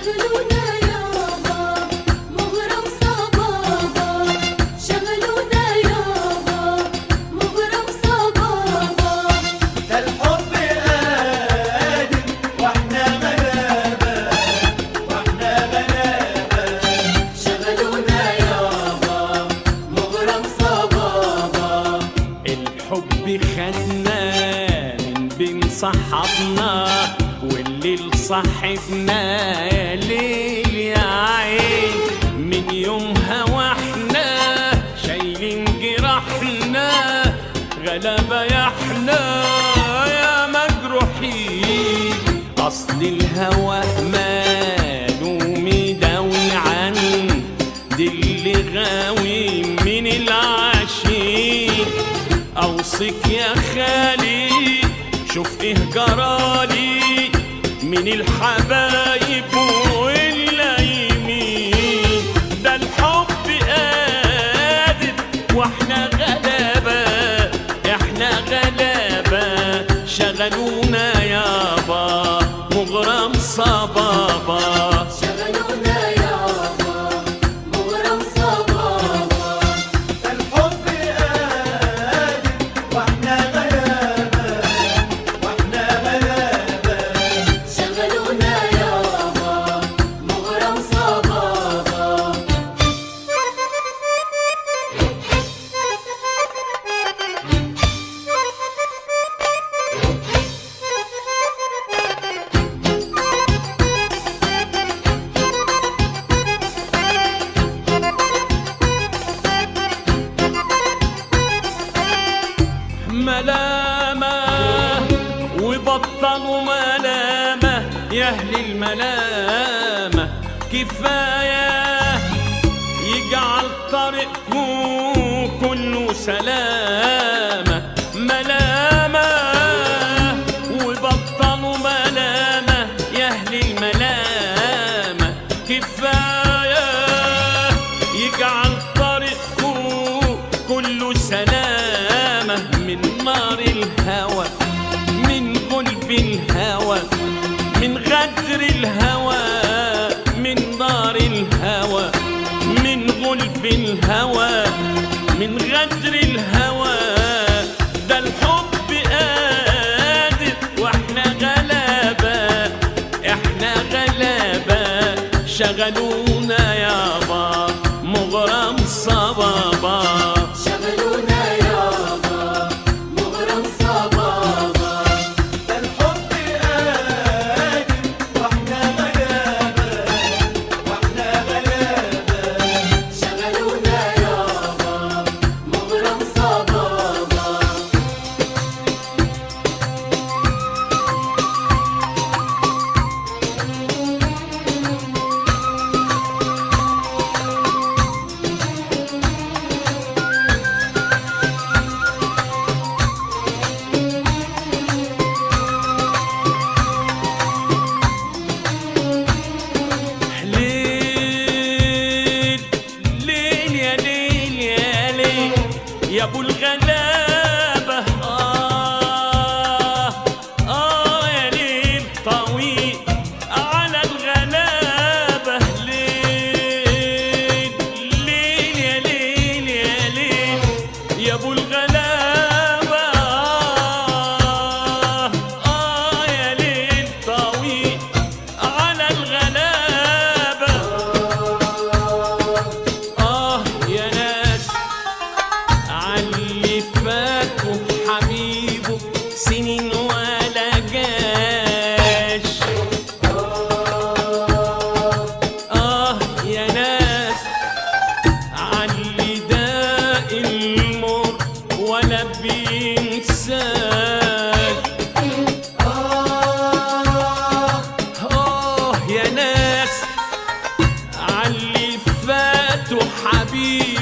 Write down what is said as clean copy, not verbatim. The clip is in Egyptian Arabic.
شغلونا يابا مغرم صبابا، شغلونا يابا مغرم صبابا. ده الحب قادر واحنا غلابة، واحنا غلابة. شغلونا يابا مغرم صبابا. الحب خدنا من بين صحابنا والليل صاحبنا يا ليل يا عين، من يومها واحنا شايلين جراحنا، غلابة يا احنا يا مجروحين. اصل الهوى ماله مداوي عن دي اللي غاوي من العاشقين. اوصيك يا خالي شوف ايه جرالي من الحبايب واللايمين. ده الحب قادر واحنا غلابة، احنا غلابة. شغلونا يابا مغرم صبابا، شغلونا يابا مغرم صبابا. ده الحب قادر واحنا غلابة، واحنا غلابة. شغلونا يابا مغرم صبابا. ملامة وبطلوا ملامة يا أهل الملامة، كفاية يجعل طريقكم كله سلامة. ملامة وبطلوا ملامة يا أهل الملامة، كفاية يجعل طريقكم كله سلامة. من نار الهوى، من قلب الهوى، من غدر الهوى، من نار الهوى، من غلب الهوى، من غدر الهوى. ده الحب قادر واحنا غلابة، احنا غلابة. شغلونا يابا مغرم صبابا، شغلونا يابا مغرم صبابا. ده الحب قادر واحنا غلابة، واحنا غلابة. شغلونا يابا مغرم صبابا. ليل ليل يا ليل يا ليل يا ابو الغلابة، آه آه يا ليل طويل على الغلابة. ليل ليل يا ليل يا ليل يا ابو الغلابة، آه آه يا ليل طويل على الغلابة. آه يا ناس عاللي فاتوا حبيبه سنين ولا جاش. آه يا ناس عاللي داق المر ولا بينساش. آه يا ناس عاللي فاتوا حبيبه